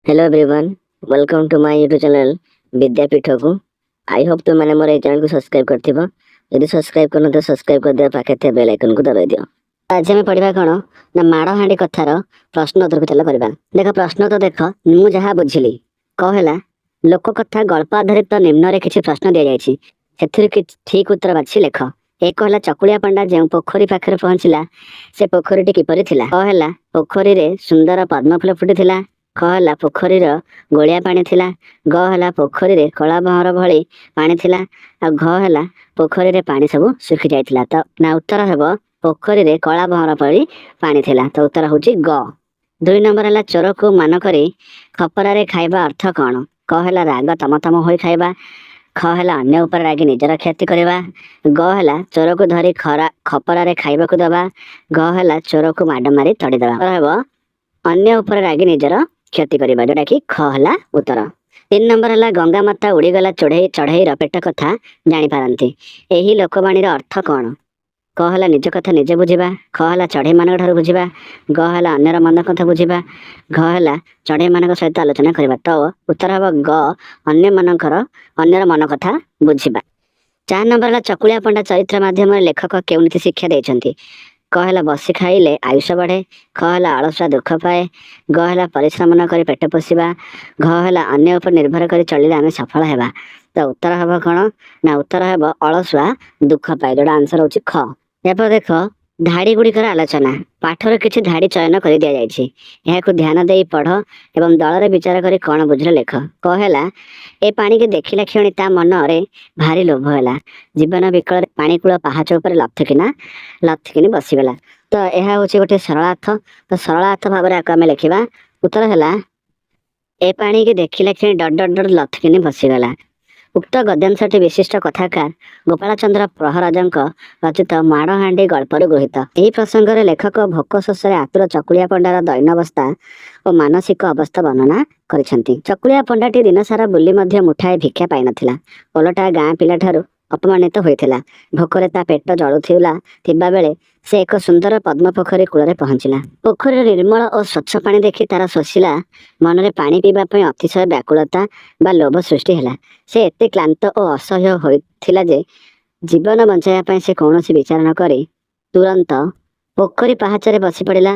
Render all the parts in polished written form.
Hello everyone, welcome to my YouTube channel ବିଦ୍ୟାପୀଠକୁ। I Hope ତୁମେମାନେ ମୋର ଏଇ ଚ୍ୟାନେଲକୁ ସବସ୍କ୍ରାଇବ୍ କରିଥିବ। ଯଦି ସବସ୍କ୍ରାଇବ୍ କରିନଥିବ, ସବସ୍କ୍ରାଇବ୍ କରିଦେବା, ପାଖରେ ଥିବା ବେଲ୍ ଆଇକନ୍କୁ ଦବାଇ ଦିଅ। ଆଜି ଆମେ ପଢ଼ିବା କ'ଣ ନା ମାଡ଼ହାଣ୍ଡି କଥାର ପ୍ରଶ୍ନ ଉତ୍ତରକୁ ଚାଲ କରିବା। ଦେଖ, ପ୍ରଶ୍ନ ତ ଦେଖ, ମୁଁ ଯାହା ବୁଝିଲି। କ ହେଲା ଲୋକ କଥା ଗଳ୍ପ ଆଧାରିତ ନିମ୍ନରେ କିଛି ପ୍ରଶ୍ନ ଦିଆଯାଇଛି, ସେଥିରୁ କିଛି ଠିକ ଉତ୍ତର ବାଛି ଲେଖ। ଏକ ହେଲା, ଚକୁଳିଆ ପଣ୍ଡା ଯେଉଁ ପୋଖରୀ ପାଖରେ ପହଞ୍ଚିଲା, ସେ ପୋଖରୀଟି କିପରି ଥିଲା? କ ହେଲା, ପୋଖରୀରେ ସୁନ୍ଦର ପଦ୍ମଫୁଲ ଫୁଟିଥିଲା। ଖ ହେଲା, ପୋଖରୀର ଗୋଳିଆ ପାଣି ଥିଲା। ଗ ହେଲା, ପୋଖରୀରେ କଳା ଭଅଁର ଭଳି ପାଣି ଥିଲା। ଆଉ ଘ ହେଲା, ପୋଖରୀରେ ପାଣି ସବୁ ଶୁଖି ଯାଇଥିଲା। ତ ନା, ଉତ୍ତର ହେବ ପୋଖରୀରେ କଳା ଭଅଁର ଭଳି ପାଣି ଥିଲା। ତ ଉତ୍ତର ହଉଛି ଗ। ଦୁଇ ନମ୍ବର ହେଲା, ଚୋରକୁ ମାନ କରି ଖପରାରେ ଖାଇବା ଅର୍ଥ କଣ? କ ହେଲା, ରାଗ ତମ ତମ ହୋଇ ଖାଇବା। ଖ ହେଲା, ଅନ୍ୟ ଉପରେ ରାଗି ନିଜର କ୍ଷତି କରିବା। ଗ ହେଲା, ଚୋରକୁ ଧରି ଖରା ଖପରାରେ ଖାଇବାକୁ ଦବା। ଘ ହେଲା, ଚୋରକୁ ମାଡ଼ ମାରି ତଡ଼ିଦେବା। ହେବ ଅନ୍ୟ ଉପରେ ରାଗି ନିଜର କ୍ଷତି କରିବା, ଯୋଉଟା କି ଖ ହେଲା ଉତ୍ତର। ତିନି ନମ୍ବର ହେଲା, ଗଙ୍ଗା ମାତା ଉଡ଼ିଗଲା ଚଢ଼େଇର ପେଟ କଥା ଜାଣିପାରନ୍ତି, ଏହି ଲୋକବାଣୀର ଅର୍ଥ କଣ? କ ହେଲା, ନିଜ କଥା ନିଜେ ବୁଝିବା। ଖ ହେଲା, ଚଢ଼େଇମାନଙ୍କ ଠାରୁ ବୁଝିବା। ଗ ହେଲା, ଅନ୍ୟର ମନ କଥା ବୁଝିବା। ଘ ହେଲା, ଚଢ଼େଇମାନଙ୍କ ସହିତ ଆଲୋଚନା କରିବା। ତ ଉତ୍ତର ହେବ ଗ, ଅନ୍ୟମାନଙ୍କର ଅନ୍ୟର ମନ କଥା ବୁଝିବା। ଚାରି ନମ୍ବର ହେଲା, ଚକୁଳିଆ ପଣ୍ଡା ଚରିତ୍ର ମାଧ୍ୟମରେ ଲେଖକ କେଉଁ ନୀତି ଶିକ୍ଷା ଦେଇଛନ୍ତି? କ ହେଲା, ବସି ଖାଇଲେ ଆୟୁଷ ବଢ଼େ। ଖ ହେଲା, ଅଳସୁଆ ଦୁଃଖ ପାଏ। ଗ ହେଲା, ପରିଶ୍ରମ ନ କରି ପେଟ ପୋଷିବା। ଘ ହେଲା, ଅନ୍ୟ ଉପରେ ନିର୍ଭର କରି ଚଳିଲେ ଆମେ ସଫଳ ହେବା। ତ ଉତ୍ତର ହେବ କଣ ନା, ଉତ୍ତର ହେବ ଅଳସୁଆ ଦୁଃଖ ପାଏ, ଯୋଉଟା ଆନ୍ସର ହଉଛି ଖ। ଏହାପରେ ଦେଖ, ଧାଡ଼ି ଗୁଡ଼ିକର ଆଲୋଚନା। ପାଠର କିଛି ଧାଡ଼ି ଚୟନ କରି ଦିଆଯାଇଛି, ଏହାକୁ ଧ୍ୟାନ ଦେଇ ପଢ଼ ଏବଂ ଦଳରେ ବିଚାର କରି କଣ ବୁଝିଲ ଲେଖ। କ ହେଲା, ଏ ପାଣିକି ଦେଖିଲା କ୍ଷଣି ତା ମନରେ ଭାରି ଲୋଭ ହେଲା। ଜୀବନ ବିକଳରେ ପାଣିକୂଳ ପାହାଚ ଉପରେ ଲଥକିନି ବସିଗଲା। ତ ଏହା ହଉଛି ଗୋଟେ ସରଳାର୍ଥ। ତ ସରଳାର୍ଥ ଭାବରେ ଆକୁ ଆମେ ଲେଖିବା। ଉତ୍ତର ହେଲା, ଏ ପାଣିକି ଦେଖିଲା କ୍ଷଣି ଡଟ୍ ଡଟ୍ ଡଟ୍ ଲଥକିନି ବସିଗଲା। ଉକ୍ତ ଗଦ୍ୟାଂଶଟି ବିଶିଷ୍ଟ କଥାକାର ଗୋପାଳ ଚନ୍ଦ୍ର ପ୍ରହରାଜଙ୍କ ରଚିତ ମାଡ଼ହାଣ୍ଡି ଗଳ୍ପରୁ ଗୃହୀତ। ଏହି ପ୍ରସଙ୍ଗରେ ଲେଖକ ଭୋକ ଶୋଷରେ ଆତୁର ଚକୁଳିଆ ପଣ୍ଡାର ଦୈନ୍ୟାବସ୍ଥା ଓ ମାନସିକ ଅବସ୍ଥା ବର୍ଣ୍ଣନା କରିଛନ୍ତି। ଚକୁଳିଆ ପଣ୍ଡାଟି ଦିନସାରା ବୁଲି ମଧ୍ୟ ମୁଠାଏ ଭିକ୍ଷା ପାଇନଥିଲା। ଓଲଟା ଗାଁ ପିଲାଠାରୁ ଅପମାନିତ ହୋଇଥିଲା। ଭୋକରେ ତା ପେଟ ଜଳୁଥିଲା ଥିବାବେଳେ ସେ ଏକ ସୁନ୍ଦର ପଦ୍ମ ପୋଖରୀ କୂଳରେ ପହଞ୍ଚିଲା। ପୋଖରୀର ନିର୍ମଳ ଓ ସ୍ୱଚ୍ଛ ପାଣି ଦେଖି ତାର ଶୋଷିଲା ମନରେ ପାଣି ପିଇବା ପାଇଁ ଅତିଶୟ ବ୍ୟାକୁଳତା ବା ଲୋଭ ସୃଷ୍ଟି ହେଲା। ସେ ଏତେ କ୍ଳାନ୍ତ ଓ ଅସହ୍ୟ ହୋଇଥିଲା ଯେ ଜୀବନ ବଞ୍ଚାଇବା ପାଇଁ ସେ କୌଣସି ବିଚାର ନ କରି ତୁରନ୍ତ ପୋଖରୀ ପାହାଚରେ ବସି ପଡ଼ିଲା।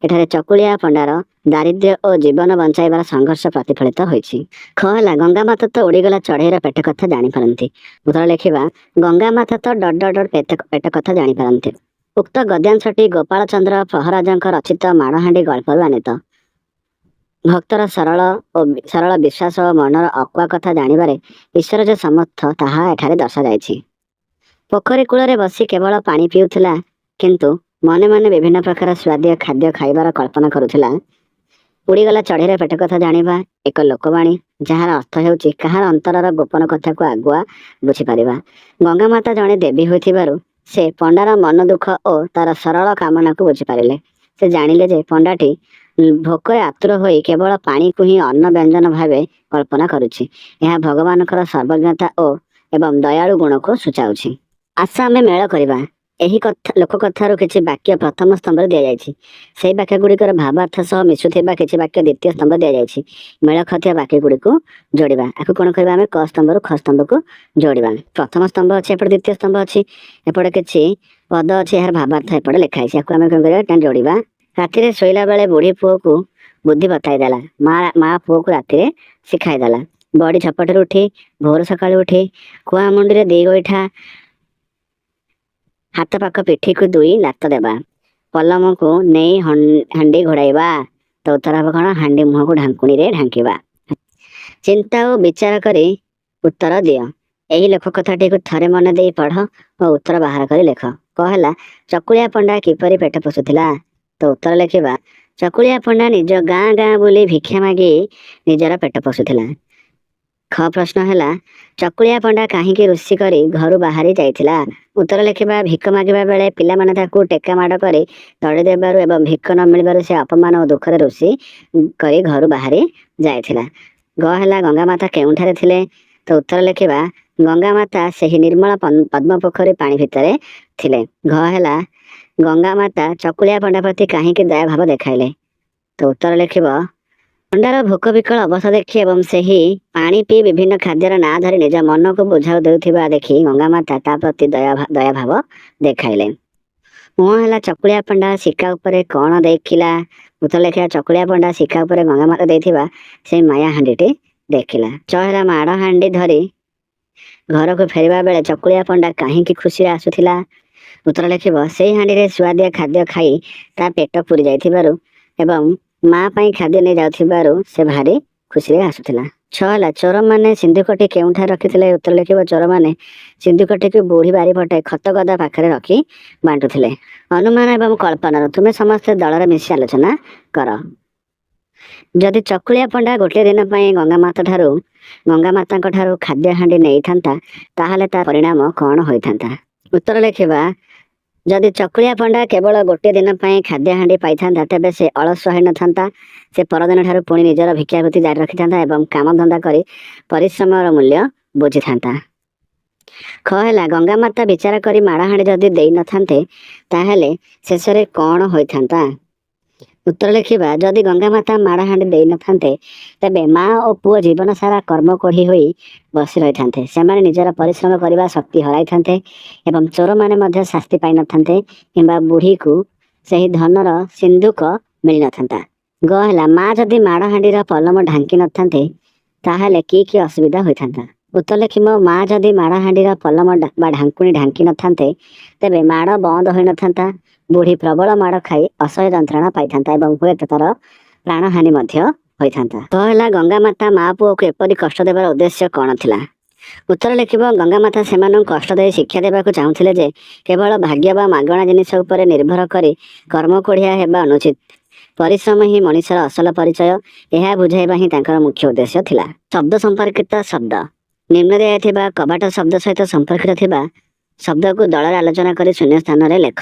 ଏଠାରେ ଚକୁଳିଆ ପଣ୍ଡାର ଦାରିଦ୍ର୍ୟ ଓ ଜୀବନ ବଞ୍ଚାଇବାର ସଂଘର୍ଷ ପ୍ରତିଫଳିତ ହୋଇଛି। ଖ ହେଲା, ଗଙ୍ଗା ମାତା ତ ଉଡ଼ିଗଲା ଚଢ଼େଇର ପେଟ କଥା ଜାଣିପାରନ୍ତି। ଉତ୍ତର ଲେଖିବା, ଗଙ୍ଗା ମାତା ତ ଡଟ୍ ଡଟ୍ ଡଟ୍ ପେଟ କଥା ଜାଣିପାରନ୍ତି। ଉକ୍ତ ଗଦ୍ୟାଂଶଟି ଗୋପାଳ ଚନ୍ଦ୍ର ପ୍ରହରାଜଙ୍କ ରଚିତ ମାଡ଼ହାଣ୍ଡି ଗଳ୍ପରୁ ଆନୀତ। ଭକ୍ତର ସରଳ ବିଶ୍ୱାସ ଓ ମନର ଅକୁହା କଥା ଜାଣିବାରେ ଈଶ୍ୱର ଯେ ସମର୍ଥ, ତାହା ଏଠାରେ ଦର୍ଶାଯାଇଛି। ପୋଖରୀ କୂଳରେ ବସି କେବଳ ପାଣି ପିଉଥିଲା, କିନ୍ତୁ ମନେ ମନେ ବିଭିନ୍ନ ପ୍ରକାର ସୁଆଦିଆ ଖାଦ୍ୟ ଖାଇବାର କଳ୍ପନା କରୁଥିଲା। ଉଡ଼ିଗଲା ଚଢ଼େଇର ପେଟ କଥା ଜାଣିବା ଏକ ଲୋକବାଣୀ, ଯାହାର ଅର୍ଥ ହେଉଛି କାହାର ଅନ୍ତରର ଗୋପନ କଥାକୁ ଆଗୁଆ ବୁଝିପାରିବା। ଗଙ୍ଗା ମାତା ଜଣେ ଦେବୀ ହୋଇଥିବାରୁ ସେ ପଣ୍ଡାର ମନ ଦୁଃଖ ଓ ତାର ସରଳ କାମନାକୁ ବୁଝିପାରିଲେ। ସେ ଜାଣିଲେ ଯେ ପଣ୍ଡାଟି ଭୋକରେ ଆତୁର ହୋଇ କେବଳ ପାଣିକୁ ହିଁ ଅନ୍ନ ବ୍ୟଞ୍ଜନ ଭାବେ କଳ୍ପନା କରୁଛି। ଏହା ଭଗବାନଙ୍କର ସର୍ବଜ୍ଞତା ଓ ଏବଂ ଦୟାଳୁ ଗୁଣକୁ ସୂଚାଉଛି। ଆସ ଆମେ ମେଳ କରିବା। ଏହି କଥା ଲୋକ କଥାରୁ କିଛି ବାକ୍ୟ ପ୍ରଥମ ସ୍ତମ୍ଭରେ ଦିଆଯାଇଛି। ସେହି ବାକ୍ୟ ଗୁଡ଼ିକର ଭାବାର୍ଥ ସହ ମିଶୁଥିବା କିଛି ବାକ୍ୟ ଦ୍ୱିତୀୟ ସ୍ତମ୍ଭ ଦିଆଯାଇଛି। ମେଳ ଖାଉଥିବା ବାକ୍ୟ ଗୁଡ଼ିକୁ ଯୋଡ଼ିବା। ଆକୁ କଣ କରିବା? ଆମେ କ ସ୍ତମ୍ଭରୁ ଖ ସ୍ତମ୍ଭକୁ ଯୋଡ଼ିବା। ପ୍ରଥମ ସ୍ତମ୍ଭ ଅଛି, ଏପଟେ ଦ୍ୱିତୀୟ ସ୍ତମ୍ଭ ଅଛି, ଏପଟେ କିଛି ପଦ ଅଛି, ଏହାର ଭାବାର୍ଥ ଏପଟେ ଲେଖା ହେଇଛି। ଆକୁ ଆମେ କଣ କରିବା? ଯୋଡ଼ିବା। ରାତିରେ ଶୋଇଲା ବେଳେ ବୁଢ଼ୀ ପୁଅକୁ ବୁଦ୍ଧି ବତାଇ ଦେଲା। ମା ପୁଅକୁ ରାତିରେ ଶିଖାଇ ଦେଲା। ବଡ଼ି ଝପଟରୁ ଉଠି, ଭୋର ସକାଳୁ ଉଠି, କୁଆ ମୁଣ୍ଡିରେ ଦି ଗୋଇଠା, ହାତ ପାଖ ପିଠିକୁ ଦୁଇ ଲାତ ଦେବା, ପଲମକୁ ନେଇ ହାଣ୍ଡି ଘୋଡ଼ାଇବା। ତ ଉତ୍ତର ହେବ କଣ? ହାଣ୍ଡି ମୁହଁକୁ ଢାଙ୍କୁଣୀରେ ଢାଙ୍କିବା। ଚିନ୍ତା ଓ ବିଚାର କରି ଉତ୍ତର ଦିଅ। ଏହି ଲୋକ କଥାଟିକୁ ଥରେ ମନ ଦେଇ ପଢ଼ ଓ ଉତ୍ତର ବାହାର କରି ଲେଖ। କ ହେଲା, ଚକୁଳିଆ ପଣ୍ଡା କିପରି ପେଟ ପୋଷୁଥିଲା? ତ ଉତ୍ତର ଲେଖିବା, ଚକୁଳିଆ ପଣ୍ଡା ନିଜ ଗାଁ ଗାଁ ବୁଲି ଭିକ୍ଷା ମାଗି ନିଜର ପେଟ ପୋଷୁଥିଲା। ଖ ପ୍ରଶ୍ନ ହେଲା, ଚକୁଳିଆ ପଣ୍ଡା କାହିଁକି ରୁଷି କରି ଘରୁ ବାହାରି ଯାଇଥିଲା? ଉତ୍ତର ଲେଖିବା, ଭିକ ମାଗିବା ବେଳେ ପିଲାମାନେ ତାକୁ ଟେକା ମାଡ଼ କରି ତଡ଼ି ଦେବାରୁ ଏବଂ ଭିକ ନ ମିଳିବାରୁ ସେ ଅପମାନ ଓ ଦୁଃଖରେ ରୁଷି କରି ଘରୁ ବାହାରି ଯାଇଥିଲା। ଗ ହେଲା, ଗଙ୍ଗା ମାତା କେଉଁଠାରେ ଥିଲେ? ତ ଉତ୍ତର ଲେଖିବା, ଗଙ୍ଗା ମାତା ସେହି ନିର୍ମଳ ପଦ୍ମ ପୋଖରୀ ପାଣି ଭିତରେ ଥିଲେ। ଘ ହେଲା, ଗଙ୍ଗା ମାତା ଚକୁଳିଆ ପଣ୍ଡା ପ୍ରତି କାହିଁକି ଦୟାଭାବ ଦେଖାଇଲେ? ତ ଉତ୍ତର ଲେଖିବ, ପଣ୍ଡାର ଭୋକ ବିକଳ ଅବସ୍ଥା ଦେଖି ଏବଂ ସେହି ପାଣି ପିଇ ବିଭିନ୍ନ ଖାଦ୍ୟର ନାଁ ଧରି ନିଜ ମନକୁ ବୁଝାଉ ଦେଉଥିବା ଦେଖି ଗଙ୍ଗାମାତା ତା ପ୍ରତି ଦୟାଭାବ ଦେଖାଇଲେ। ମୁହଁ ହେଲା ଚକୁଳିଆ ପଣ୍ଡା ଶିକା ଉପରେ କ'ଣ ଦେଖିଲା? ଉତ୍ତର ଲେଖିବା, ଚକୁଳିଆ ପଣ୍ଡା ଶିକା ଉପରେ ଗଙ୍ଗାମାତା ଦେଇଥିବା ସେଇ ମାୟା ହାଣ୍ଡିଟି ଦେଖିଲା। ଚ ହେଲା ମାଡ଼ ହାଣ୍ଡି ଧରି ଘରକୁ ଫେରିବା ବେଳେ ଚକୁଳିଆ ପଣ୍ଡା କାହିଁକି ଖୁସିରେ ଆସୁଥିଲା? ଉତ୍ତର ଲେଖିବ, ସେଇ ହାଣ୍ଡିରେ ସୁଆଦିଆ ଖାଦ୍ୟ ଖାଇ ତା ପେଟ ପୁରି ଯାଇଥିବାରୁ ଏବଂ ମା ପାଇଁ ଖାଦ୍ୟ ନେଇ ଯାଉଥିବାରୁ ସେ ଭାରି ଖୁସିରେ ଆସୁଥିଲା। ଛଅ ହେଲା ଚୋରମାନେ ସିନ୍ଧୁକଟି କେଉଁଠାରେ ରଖିଥିଲେ? ଉତ୍ତର ଲେଖିବ, ଚୋରମାନେ ସିନ୍ଧୁକଟିକୁ ବୁଢ଼ୀ ବାରିପଟେ ଖତଗଦା ପାଖରେ ରଖି ବାଣ୍ଟୁଥିଲେ। ଅନୁମାନ ଏବଂ କଳ୍ପନାର ତୁମେ ସମସ୍ତେ ଦଳରେ ମିଶି ଆଲୋଚନା କର। ଯଦି ଚକୁଳିଆ ପଣ୍ଡା ଗୋଟିଏ ଦିନ ପାଇଁ ଗଙ୍ଗାମାତାଙ୍କ ଠାରୁ ଖାଦ୍ୟ ହାଣ୍ଡି ନେଇଥାନ୍ତା, ତାହେଲେ ତା ପରିଣାମ କ'ଣ ହୋଇଥାନ୍ତା? ଉତ୍ତର ଲେଖିବା, ଯଦି ଚକୁଳିଆ ପଣ୍ଡା କେବଳ ଗୋଟିଏ ଦିନ ପାଇଁ ଖାଦ୍ୟ ହାଣ୍ଡି ପାଇଥାନ୍ତା, ତେବେ ସେ ଅଳସୁଆ ହୋଇନଥାନ୍ତା। ସେ ପରଦିନ ଠାରୁ ପୁଣି ନିଜର ଭିକ୍ଷାବୃତ୍ତି ଜାରି ରଖିଥାନ୍ତା ଏବଂ କାମଧନ୍ଦା କରି ପରିଶ୍ରମର ମୂଲ୍ୟ ବୁଝିଥାନ୍ତା। ଖ ହେଲା ଗଙ୍ଗାମାତା ବିଚାର କରି ମାଡ଼ହାଣ୍ଡି ଯଦି ଦେଇନଥାନ୍ତେ, ତାହେଲେ ଶେଷରେ କ'ଣ ହୋଇଥାନ୍ତା? ଉତ୍ତର ଲେଖିବା, ଯଦି ଗଙ୍ଗାମାତା ମାଡ଼ହାଣ୍ଡି ଦେଇନଥାନ୍ତେ, ତେବେ ମା ଓ ପୁଅ ଜୀବନ ସାରା କର୍ମକୋଢ଼ି ହୋଇ ବସି ରହିଥାନ୍ତେ। ସେମାନେ ନିଜର ପରିଶ୍ରମ କରିବା ଶକ୍ତି ହରାଇଥାନ୍ତେ ଏବଂ ଚୋରମାନେ ମଧ୍ୟ ଶାସ୍ତି ପାଇନଥାନ୍ତେ କିମ୍ବା ବୁଢ଼ୀକୁ ସେହି ଧନର ସିନ୍ଧୁକ ମିଳିନଥାନ୍ତା। ଗ ହେଲା ମା ଯଦି ମାଡ଼ହାଣ୍ଡିର ପଲମ ଢାଙ୍କି ନଥାନ୍ତେ, ତାହେଲେ କି କି ଅସୁବିଧା ହୋଇଥାନ୍ତା? ଉତ୍ତର ଲେଖିବ, ମା ଯଦି ମାଡ଼ହାଣ୍ଡିର ପଲମ ବା ଢାଙ୍କୁଣୀ ଢାଙ୍କି ନଥାନ୍ତେ, ତେବେ ମାଡ଼ ବନ୍ଦ ହୋଇନଥାନ୍ତା। ବୁଢ଼ୀ ପ୍ରବଳ ମାଡ଼ ଖାଇ ଅସହ୍ୟ ଯନ୍ତ୍ରଣା ପାଇଥାନ୍ତା ଏବଂ ହୁଏତ ତାର ପ୍ରାଣହାନି ମଧ୍ୟ ହୋଇଥାନ୍ତା। ତ ହେଲା ଗଙ୍ଗାମାତା ମା ପୁଅକୁ ଏପରି କଷ୍ଟ ଦେବାର ଉଦ୍ଦେଶ୍ୟ କ'ଣ ଥିଲା? ଉତ୍ତର ଲେଖିବ, ଗଙ୍ଗାମାତା ସେମାନଙ୍କୁ କଷ୍ଟ ଦେଇ ଶିକ୍ଷା ଦେବାକୁ ଚାହୁଁଥିଲେ ଯେ କେବଳ ଭାଗ୍ୟ ବା ମାଗଣା ଜିନିଷ ଉପରେ ନିର୍ଭର କରି କର୍ମକୋଢ଼ିଆ ହେବା ଅନୁଚିତ। ପରିଶ୍ରମ ହିଁ ମଣିଷର ଅସଲ ପରିଚୟ, ଏହା ବୁଝାଇବା ହିଁ ତାଙ୍କର ମୁଖ୍ୟ ଉଦ୍ଦେଶ୍ୟ ଥିଲା। ଶବ୍ଦ ସମ୍ପର୍କିତ ଶବ୍ଦ। ନିମ୍ନ ଦିଆଯାଇଥିବା କବାଟ ଶବ୍ଦ ସହିତ ସମ୍ପର୍କିତ ଥିବା ଶବ୍ଦକୁ ଦଳରେ ଆଲୋଚନା କରି ଶୂନ୍ୟ ସ୍ଥାନରେ ଲେଖ।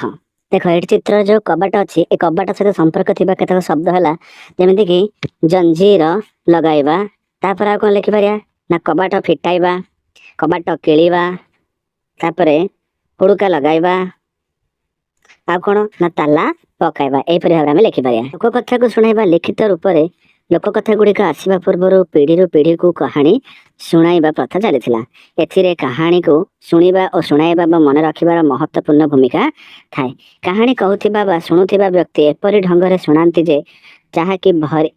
ଦେଖ, ଏଠି ଚିତ୍ରରେ ଯୋଉ କବାଟ ଅଛି, ଏ କବାଟ ସହିତ ସମ୍ପର୍କ ଥିବା କେତେକ ଶବ୍ଦ ହେଲା ଯେମିତିକି ଜଞ୍ଜିର ଲଗାଇବା। ତାପରେ ଆଉ କ'ଣ ଲେଖିପାରିବା ନା କବାଟ ଫିଟାଇବା, କବାଟ କିଳିବା, ତାପରେ ହୁଡ଼ୁକା ଲଗାଇବା, ଆଉ କ'ଣ ନା ତାଲା ପକାଇବା। ଏହିପରି ଭାବରେ ଆମେ ଲେଖିପାରିବା। ଲୋକ କଥାକୁ ଶୁଣାଇବା। ଲିଖିତ ରୂପରେ ଲୋକକଥା ଗୁଡ଼ିକ ଆସିବା ପୂର୍ବରୁ ପିଢ଼ିରୁ ପିଢ଼ିକୁ କାହାଣୀ ଶୁଣାଇବା ପ୍ରଥା ଚାଲିଥିଲା। ଏଥିରେ କାହାଣୀକୁ ଶୁଣିବା ଓ ଶୁଣାଇବା ବା ମନେ ରଖିବାର ମହତ୍ତ୍ୱପୂର୍ଣ୍ଣ ଭୂମିକା ଥାଏ। କାହାଣୀ କହୁଥିବା ବା ଶୁଣୁଥିବା ବ୍ୟକ୍ତି ଏପରି ଢଙ୍ଗରେ ଶୁଣାନ୍ତି ଯେ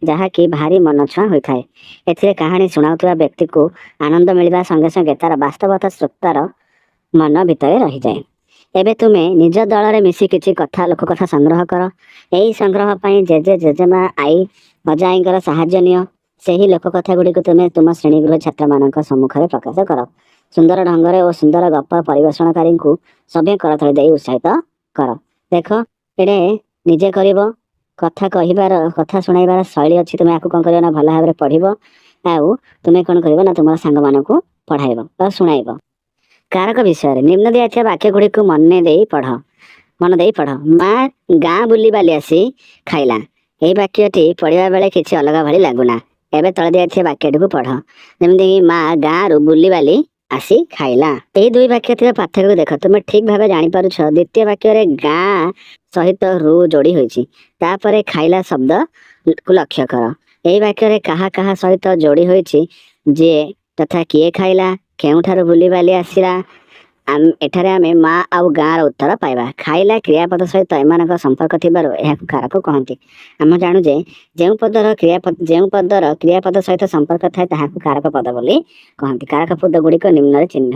ଯାହାକି ଭାରି ମନଛୁଆଁ ହୋଇଥାଏ। ଏଥିରେ କାହାଣୀ ଶୁଣାଉଥିବା ବ୍ୟକ୍ତିକୁ ଆନନ୍ଦ ମିଳିବା ସଙ୍ଗେ ସଙ୍ଗେ ତାର ବାସ୍ତବତା ଶ୍ରୋତାର ମନ ଭିତରେ ରହିଯାଏ। ଏବେ ତୁମେ ନିଜ ଦଳରେ ମିଶି କିଛି କଥା ଲୋକକଥା ସଂଗ୍ରହ କର। ଏହି ସଂଗ୍ରହ ପାଇଁ ଜେଜେ, ଜେଜେମା, ଆଈ, ଅଜା ଆଈଙ୍କର ସାହାଯ୍ୟ ନିଅ। ସେହି ଲୋକକଥା ଗୁଡ଼ିକୁ ତୁମେ ତୁମ ଶ୍ରେଣୀଗୃହ ଛାତ୍ରମାନଙ୍କ ସମ୍ମୁଖରେ ପ୍ରକାଶ କର। ସୁନ୍ଦର ଢଙ୍ଗରେ ଓ ସୁନ୍ଦର ଗପ ପରିବେଷଣକାରୀଙ୍କୁ ସଭ୍ୟ କରତାଳି ଦେଇ ଉତ୍ସାହିତ କର। ଦେଖ, ଏଡ଼େ ନିଜେ କରିବ। କଥା କହିବାର, କଥା ଶୁଣାଇବାର ଶୈଳୀ ଅଛି। ତୁମେ ଆକୁ କ'ଣ କରିବ ନା ଭଲ ଭାବରେ ପଢ଼ିବ ଆଉ ତୁମେ କ'ଣ କରିବ ନା ତୁମର ସାଙ୍ଗମାନଙ୍କୁ ପଢ଼ାଇବ ବା ଶୁଣାଇବ। କାରକ ବିଷୟରେ ନିମ୍ନ ଦିଆଯାଇଥିବା ବାକ୍ୟ ଗୁଡ଼ିକୁ ମନେ ଦେଇ ପଢ଼, ମନ ଦେଇ ପଢ଼। ମା ଗାଁ ବୁଲିବାଲି ଆସି ଖାଇଲା। ଏହି ବାକ୍ୟଟି ପଢ଼ିବା ବେଳେ କିଛି ଅଲଗା ଭଳି ଲାଗୁନା। ଏବେ ତଳେ ଦିଆଯାଇଥିବା ବାକ୍ୟଟିକୁ ପଢ଼, ଯେମିତିକି ମା ଗାଁରୁ ବୁଲିବାଲି ଆସି ଖାଇଲା। ଏହି ଦୁଇ ବାକ୍ୟ ଥିବା ପାର୍ଥକ୍ୟକୁ ଦେଖ। ତୁମେ ଠିକ ଭାବେ ଜାଣିପାରୁଛ, ଦ୍ୱିତୀୟ ବାକ୍ୟରେ ଗାଁ ସହିତ ରୁ ଯୋଡ଼ି ହୋଇଛି। ତାପରେ ଖାଇଲା ଶବ୍ଦକୁ ଲକ୍ଷ୍ୟ କର। ଏହି ବାକ୍ୟରେ କାହା କାହା ସହିତ ଯୋଡ଼ି ହୋଇଛି ଯିଏ ତଥା କିଏ ଖାଇଲା, କେଉଁଠାରୁ ବୁଲିବାଲି ଆସିଲା? ଏଠାରେ ଆମେ ମା ଆଉ ଗାଁର ଉତ୍ତର ପାଇବା। ଖାଇଲା କ୍ରିୟାପଦ ସହିତ ଏମାନଙ୍କ ସମ୍ପର୍କ ଥିବାରୁ ଏହାକୁ କାରକ କହନ୍ତି। ଆମେ ଜାଣୁ ଯେ ଯେଉଁ ପଦର କ୍ରିୟାପଦ ସହିତ ସମ୍ପର୍କ ଥାଏ, ତାହାକୁ କାରକ ପଦ ବୋଲି କହନ୍ତି। କାରକ ପଦ ଗୁଡ଼ିକ ନିମ୍ନରେ ଚିହ୍ନ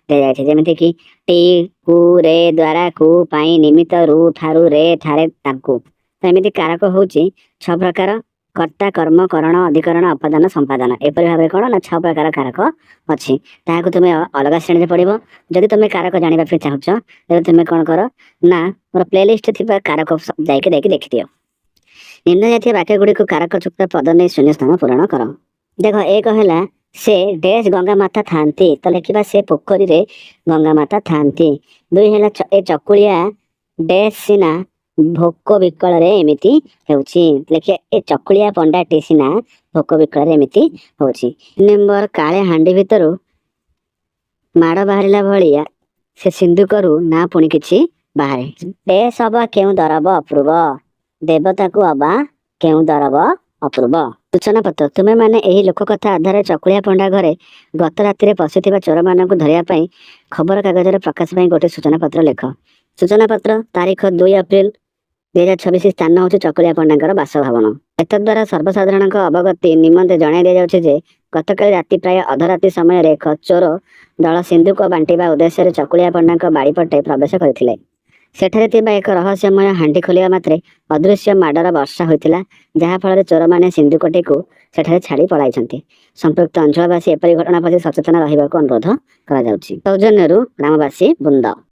ଦିଆଯାଇଛି, ଯେମିତିକି ଟି, କୁ, ରେ, ଦ୍ୱାରା, କୁ, ପାଇଁ, ନିମିତ୍ତ, ରୁ, ଠାରୁ, ରେ, ଠାରେ, ତାଙ୍କୁ। ତ ଏମିତି କାରକ ହେଉଛି 6 ପ୍ରକାର: କର୍ତ୍ତା, କର୍ମ, କରଣ, ଅଧିକରଣ, ଅପାଦାନ, ସମ୍ପାଦନ। ଏପରି ଭାବରେ କ'ଣ ନା 6 ପ୍ରକାର କାରକ ଅଛି। ତାହାକୁ ତୁମେ ଅଲଗା ଶ୍ରେଣୀରେ ପଢ଼ିବ। ଯଦି ତୁମେ କାରକ ଜାଣିବା ପାଇଁ ଚାହୁଁଛ, ତେବେ ତୁମେ କ'ଣ କର ନା ମୋର ପ୍ଲେଲିଷ୍ଟ ଥିବା କାରକ ଯାଇକି ଯାଇକି ଦେଖିଦିଅ। ନିମ୍ନ ଜାତୀୟ ବାକ୍ୟ ଗୁଡ଼ିକୁ କାରକ ଯୁକ୍ତ ପଦ ନେଇ ଶୂନ୍ୟ ସ୍ଥାନ ପୂରଣ କର। ଦେଖ, ଏକ ହେଲା ସେ ଡେସ୍ ଗଙ୍ଗା ମାତା ଥାନ୍ତି। ତ ଲେଖିବା, ସେ ପୋଖରୀରେ ଗଙ୍ଗା ମାତା ଥାନ୍ତି। ଦୁଇ ହେଲା ଏ ଚକୁଳିଆ ଡେସ୍ ସିନା ଭୋକ ବିକଳରେ ଏମିତି ହେଉଛି। ଲେଖିବା, ଏ ଚକୁଳିଆ ପଣ୍ଡାଟି ସିନା ଭୋକ ବିକଳରେ ଏମିତି ହେଉଛି। ନମ୍ବର, କାଳେ ହାଣ୍ଡି ଭିତରୁ ମାଡ଼ ବାହାରିଲା ଭଳିଆ ସେ ସିନ୍ଧୁକରୁ ନା ପୁଣି କିଛି ବାହାରେ। ଡେସ୍ ଅବା କେଉଁ ଦରବ ଅପୂର୍ବ। ଦେବତାକୁ ଅବା କେଉଁ ଦରବ ଅପୂର୍ବ। ସୂଚନା ପତ୍ର। ତୁମେମାନେ ଏହି ଲୋକକଥା ଆଧାରରେ ଚକୁଳିଆ ପଣ୍ଡା ଘରେ ଗତ ରାତିରେ ପଶିଥିବା ଚୋରମାନଙ୍କୁ ଧରିବା ପାଇଁ ଖବରକାଗଜରେ ପ୍ରକାଶ ପାଇଁ ଗୋଟିଏ ସୂଚନା ପତ୍ର ଲେଖ। ସୂଚନା ପତ୍ର, ତାରିଖ 2 ଏପ୍ରିଲ 2026, ସ୍ଥାନ ହେଉଛି ଚକୁଳିଆ ପଣ୍ଡାଙ୍କର ବାସଭବନ। ଏତଦ୍ୱାରା ସର୍ବସାଧାରଣଙ୍କ ଅବଗତି ନିମନ୍ତେ ଜଣାଇ ଦିଆଯାଉଛି ଯେ, ଗତକାଲି ରାତି ପ୍ରାୟ ଅଧରାତି ସମୟରେ ଏକ ଚୋର ଦଳ ସିନ୍ଦୁକ ବାଣ୍ଟିବା ଉଦ୍ଦେଶ୍ୟରେ ଚକୁଳିଆ ପଣ୍ଡାଙ୍କ ବାଡ଼ିପଟେ ପ୍ରବେଶ କରିଥିଲେ। ସେଠାରେ ଥିବା ଏକ ରହସ୍ୟମୟ ହାଣ୍ଡି ଖୋଲିବା ମାତ୍ରେ ଅଦୃଶ୍ୟ ମାଡ଼ର ବର୍ଷା ହୋଇଥିଲା, ଯାହାଫଳରେ ଚୋରମାନେ ସିନ୍ଦୁକଟିକୁ ସେଠାରେ ଛାଡ଼ି ପଳାଇଛନ୍ତି। ସମ୍ପୃକ୍ତ ଅଞ୍ଚଳବାସୀ ଏପରି ଘଟଣା ପ୍ରତି ସଚେତନ ରହିବାକୁ ଅନୁରୋଧ କରାଯାଉଛି। ସୌଜନ୍ୟରୁ ଗ୍ରାମବାସୀ ବୃନ୍ଦ।